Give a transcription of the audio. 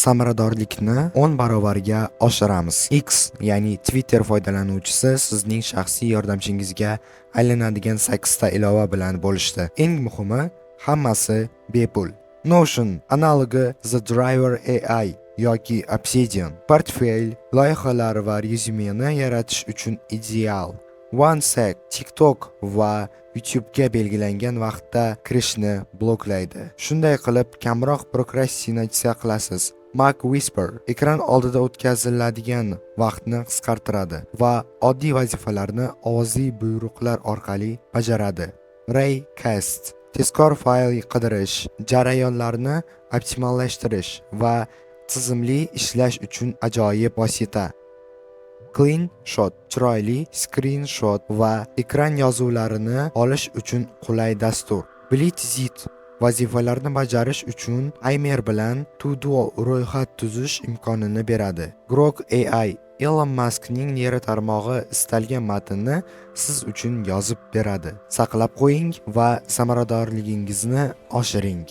Samaradorlikni 10 barobarga oshiramiz. X, ya'ni Twitter foydalanuvchisi sizning shaxsiy yordamchingizga aylanadigan 8 ta ilova bilan bo'lishdi. Eng muhimi, hammasi bepul. Notion analogi The Driver AI yoki Obsidian. Portfel, loyihalar va rezyumeni yaratish uchun ideal. OneSec TikTok va YouTube'ga belgilangan vaqtda kirishni bloklaydi. Shunday qilib, kamroq prokrastinatsiya qilasiz. Mac Whisper ekran oldida o'tkaziladigan vaqtni qisqartiradi va oddiy vazifalarni ovozli buyruqlar orqali bajaradi. Raycast tezkor fayl qidirish, jarayonlarni optimallashtirish va tizimli ishlash uchun ajoyib vosita. CleanShot chiroyli skrinshot va ekran yozuvlarini olish uchun qulay dastur. Blitzit vazifalarni bajarish uchun taymer bilan to-do ro'yxat tuzish imkonini beradi. Grok AI Elon Muskning neyrotarmog'i istalgan matnni siz uchun yozib beradi. Saqlab qo'ying va samaradorligingizni oshiring.